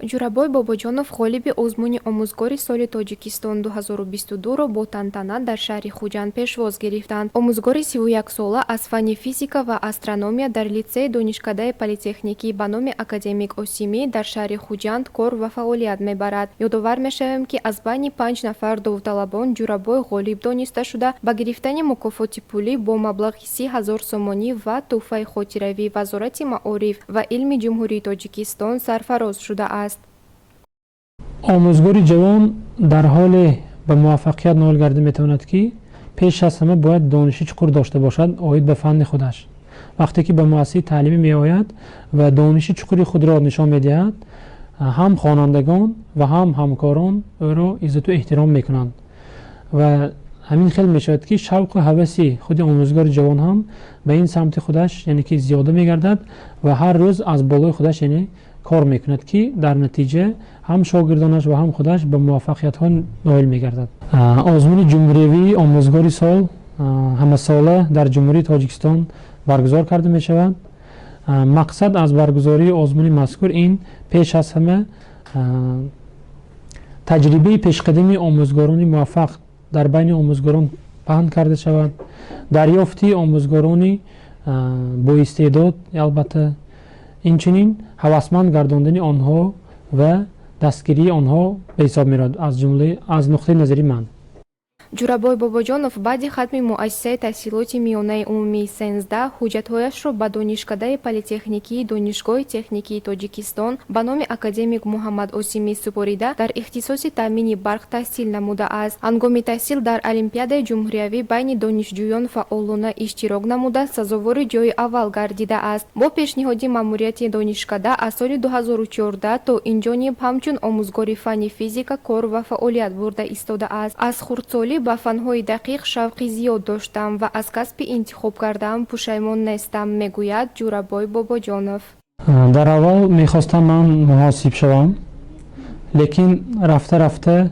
Ҷурабой Бобоҷонов ғолиби озмуни «Омӯзгори соли Тоҷикистон 2022-ро бо тантана дар шаҳри Хуҷанд пешвоз гирифтанд. Омӯзгори 31-сола аз фанни физика ва астрономия дар литсеи Донишкадаи политехникӣ ба номи академик Осимӣ дар шаҳри Хуҷанд кор ва фаъолият мебарад. Ёдовар мешавем, ки аз байни панҷ нафар довталабон Ҷурабой ғолиб дониста шуда, ба гирифтани мукофоти пулӣ бо маблағи 30 000 сомонӣ ва тӯҳфаи хотиравии Вазорати маориф ва илми Ҷумҳурии Тоҷикистон сарфароз шудааст. Омӯзгори ҷавон дар ҳоле ба муваффақият ноил гарда метавонад, ки пеш аз ҳама бояд дониши чуқур дошта бошад оид ба фанни худаш. Вақте ки ба муассисаи таълимӣ меояд ва дониши чуқури худро нишон медиҳад, ҳам хонандагон ва ҳам ҳамкорон ӯро иззату эҳтиром мекунанд ва ҳамин хел мешавад, ки шавқу ҳаваси худи омӯзгори ҷавон ҳам ба ин самти худаш, яъне ки, зиёда мегардад ва ҳар рӯз аз болои худаш, яъне, кор мекунад, ки дар натиҷа ҳам шогирдонаш ва ҳам худаш ба муваффақиятҳо ноил мегардад. Озмуни ҷумҳуриявии «Омӯзгори сол» ҳамасола дар Ҷумҳурии Тоҷикистон баргузор карда мешавад. Мақсад аз баргузории озмуни мазкур ин пеш аз ҳама таҷрибаи пешқадами омӯзгорони муваффақ дар байни омӯзгорон паҳн карда шавад, дарёфти омӯзгорони боистеъдод, албатта, инчунин ҳавасманд гардондани онҳо ва дастгирии онҳо ба ҳисоб меравад аз ҷумлаи аз нуқтаи назари ман. Ҷурабой Бобоҷонов баъди хатми муассисаи таҳсилоти миёнаи умумии 13 ҳуҷҷатҳояшро ба Донишкадаи политехникии Донишгоҳи техникии Тоҷикистон ба номи академик Муҳаммад Осимӣ супорида, дар ихтисоси таъмини барқ таҳсил намудааст. Ҳангоми таҳсил дар олимпиадаи ҷумҳуриявӣ байни донишҷӯён фаъолона иштирок намуда, сазовори ҷойи аввал гардидааст. Бо пешниҳоди маъмурияти донишкада аз соли 2014 то инҷониб ҳамчун омӯзгори фанни физика кор ва фаъолият бурда истодааст. «Аз хурдсолӣ ба фанҳои дақиқ шавқи зиёд доштам ва аз касби интихоб кардаам пушаймон нестам», мегӯяд Ҷурабой Бобоҷонов. Дар аввал мехостам ман муҳосиб шавам, лекин рафта рафта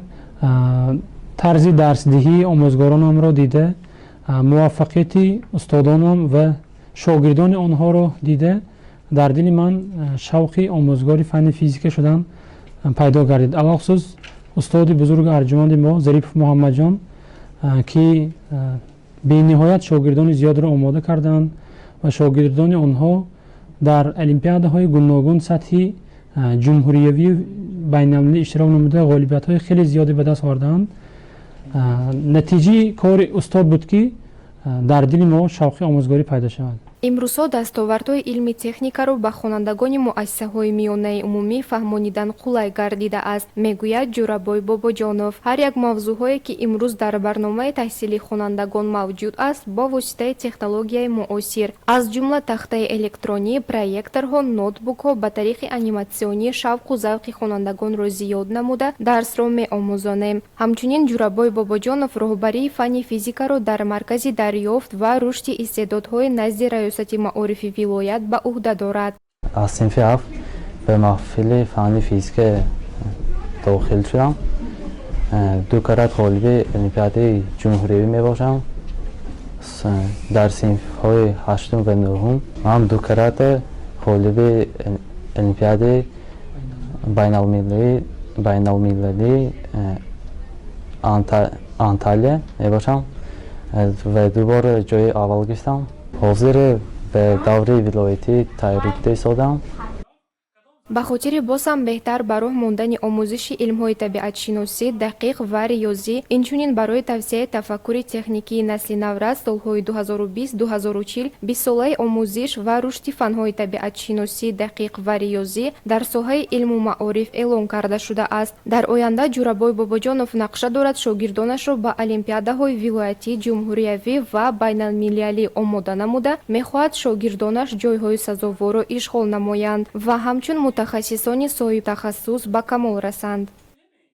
тарзи дарсдиҳии омӯзгоронамро дида, муваффақияти устодонам ва шогирдони онҳоро дида, дар дили ман шавқи омӯзгори фанни физика шудан пайдо гардид. Алалхусус устоди бузургу арҷуманди мо Зарипов Муҳаммадҷон, ки бениҳоят шогирдони зиёдро омода карданд ва шогирдони онҳо дар олимпиадаҳои гуногун сатҳи ҷумҳуриявию байналмилалӣ иштирок намуда, ғолибиятҳои хеле зиёде ба даст овардаанд. Натиҷаи кори устод буд, ки дар дили мо шавқи омӯзгорӣ пайдо шавад. Имрӯзҳо дастовардҳои илми техникаро ба хонандагони муассисаҳои миёнаи умумӣ фаҳмонидан қулай гардидааст, мегӯяд Ҷурабой Бобоҷонов. Ҳар як мавзӯъҳое, ки имрӯз дар барномаи таҳсили хонандагон мавҷуд аст, бо воситаи технологияи муосир, аз ҷумла тахтаи электронӣ, проекторҳо, ноутбукҳо ба тариқи аниматсионӣ шавқу завқи хонандагонро зиёд намуда, дарсро меомӯзонем. Ҳамчунин Ҷурабой Бобоҷонов роҳбарии фанни физикаро дар Маркази дарёфт ва рушди истеъдодҳои назди Раёсати маорифи вилоят ба ӯҳда дорад. Аз синфи ҳафт ба маҳфили фанни физика дохил шудам. Ду карат ғолиби олимпиадаи ҷумҳуриявӣ мебошам. Дар синфҳои ҳаштум ва нӯҳум ман ду карата ғолиби олимпиадаи байналмилалии Анталия мебошам ва ду бор ҷои аввал гирифтам. Ҳозир ба даври вилоятӣ тайёрӣ дида истодам. Ба хотири боз ҳам беҳтар ба роҳ мондани омӯзиши илмҳои табиатшиносӣ, дақиқ ва риёзӣ, инчунин барои тавсеаи тафаккури техникии насли наврас, солҳои 2020-2040 бистсолаи омӯзиш ва рушди фанҳои табиатшиносӣ, дақиқ ва риёзӣ дар соҳаи илму маориф эълон карда шудааст. Дар оянда Ҷурабой Бобоҷонов нақша дорад шогирдонашро ба олимпиадаҳои вилоятӣ, ҷумҳуриявӣ ва байналмилалӣ омода намуда, мехоҳад шогирдонаш ҷойҳои сазоворро ишғол намоянд ва ҳамчун мутахассисони соҳибтахассус ба камол расанд.